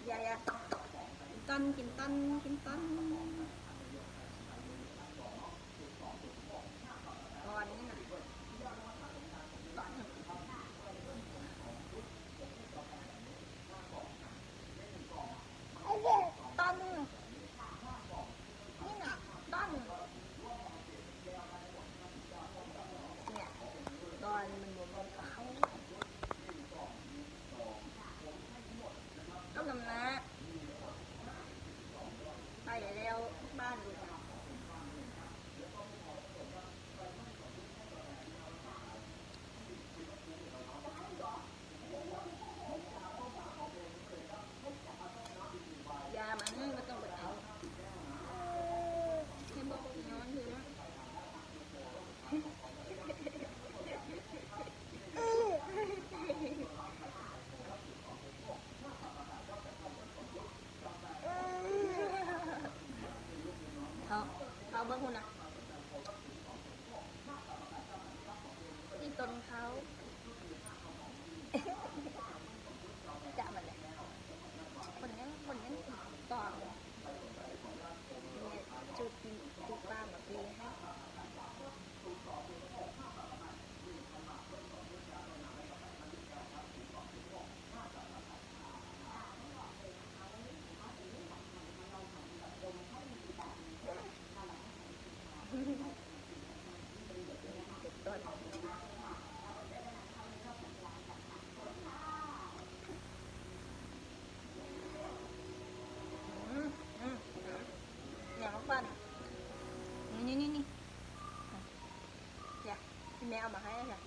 ຢ່າ ຢ່າ ກິນຕອນ ກິນຕອນ ກິນຕອນ ຕອນນີ້ນະ ຕອນ ຕອນ ນີ້ນະ ຕອນ ເນຍ ຕອນມັນບໍ່ມີເຂົ້າ ຕ້ມນ້ຳນາ ໄປແລ້ວບ້ານລູກ ຢາມັນບໍ່ຕ້ອງໄປເອົາ ແຄ່ບອກຍ້ອນຄື ເຂົາ ເຂົາເບິ່ງພຸ້ນນະ ອີ່ຕົນເຂົາ ຈະມາແລ້ວ ຄົນຍັງ ຄົນຍັງຕິດຕາມ ແມ່ຈູດ ຈູດຕາມມາປີໃຫ້. ອືມ ອືມ ອືມ ແນວມາປັ່ນ ນີ້ ນີ້ ນີ້ ນີ້ ເດ ທີ່ແມ່ເອົາມາໃຫ້ຫັ້ນນະ.